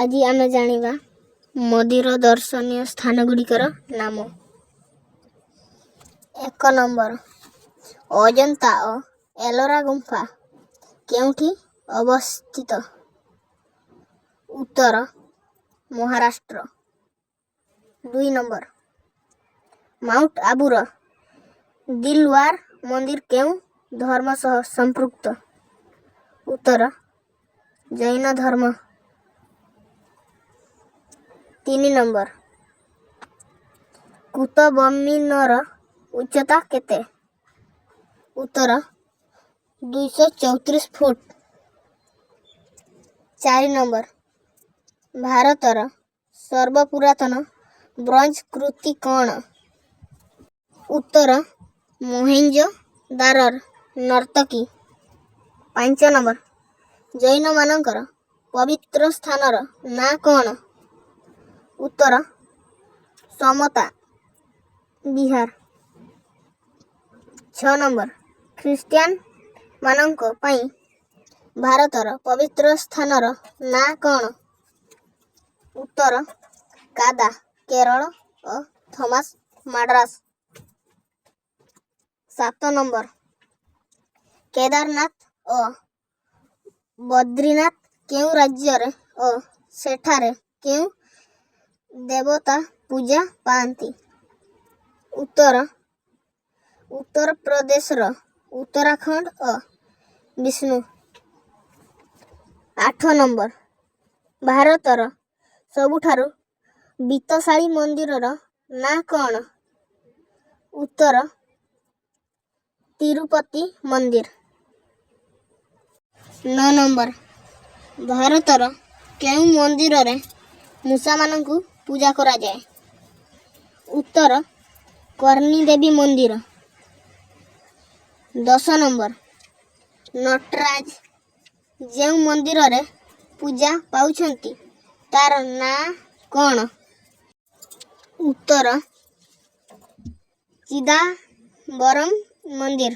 ଆଜି ଆମେ ଜାଣିବା ମନ୍ଦିର ଦର୍ଶନୀୟ ସ୍ଥାନ ଗୁଡ଼ିକର ନାମ। 1 ନମ୍ବର, ଅଜନ୍ତା ଓ ଏଲୋରା ଗୁମ୍ଫା କେଉଁଠି ଅବସ୍ଥିତ? ଉତ୍ତର, ମହାରାଷ୍ଟ୍ର। 2 ନମ୍ବର, ମାଉଣ୍ଟ ଆବୁର ଦିଲୱାର ମନ୍ଦିର କେଉଁ ଧର୍ମ ସହ ସମ୍ପୃକ୍ତ? ଉତ୍ତର, ଜୈନ ଧର୍ମ। 3 ନମ୍ବର, କୁତବମିନର ଉଚ୍ଚତା କେତେ? ଉତ୍ତର, 234 ଫୁଟ। 4 ନମ୍ବର, ଭାରତର ସର୍ବପୁରାତନ ବ୍ରୋଞ୍ଜ କୃତି କ'ଣ? ଉତ୍ତର, ମହେଞ୍ଜୋଦାରୋର ନର୍ତ୍ତକୀ। 5 ନମ୍ବର, ଜୈନମାନଙ୍କର ପବିତ୍ର ସ୍ଥାନର ନାଁ କ'ଣ? ଉତ୍ତର, ସମତା ବିହାର। 6 ନମ୍ବର, ଖ୍ରୀଷ୍ଟିଆନମାନଙ୍କ ପାଇଁ ଭାରତର ପବିତ୍ର ସ୍ଥାନର ନାଁ କ'ଣ? ଉତ୍ତର, କାଦା କେରଳ ଓ ଥମାସ ମାଡ୍ରାସ। 7 ନମ୍ବର, କେଦାରନାଥ ଓ ବଦ୍ରିନାଥ କେଉଁ ରାଜ୍ୟରେ ଓ ସେଠାରେ କେଉଁ ଦେବତା ପୂଜା ପାଆନ୍ତି? ଉତ୍ତର, ଉତ୍ତରପ୍ରଦେଶର ଉତ୍ତରାଖଣ୍ଡ ଓ ବିଷ୍ଣୁ। 8 ନମ୍ବର, ଭାରତର ସବୁଠାରୁ ବିତ୍ତଶାଳୀ ମନ୍ଦିରର ନାଁ କ'ଣ? ଉତ୍ତର, ତିରୁପତି ମନ୍ଦିର। 9 ନମ୍ବର, ଭାରତର କେଉଁ ମନ୍ଦିରରେ ମୂଷାମାନଙ୍କୁ ପୂଜା କରାଯାଏ? ଉତ୍ତର, କର୍ଣ୍ଣୀ ଦେବୀ ମନ୍ଦିର। 10 ନମ୍ବର, ନଟରାଜ ଯେଉଁ ମନ୍ଦିରରେ ପୂଜା ପାଉଛନ୍ତି, ତାର ନାଁ କ'ଣ? ଉତ୍ତର, ଚିଦାମ୍ବରମ ମନ୍ଦିର।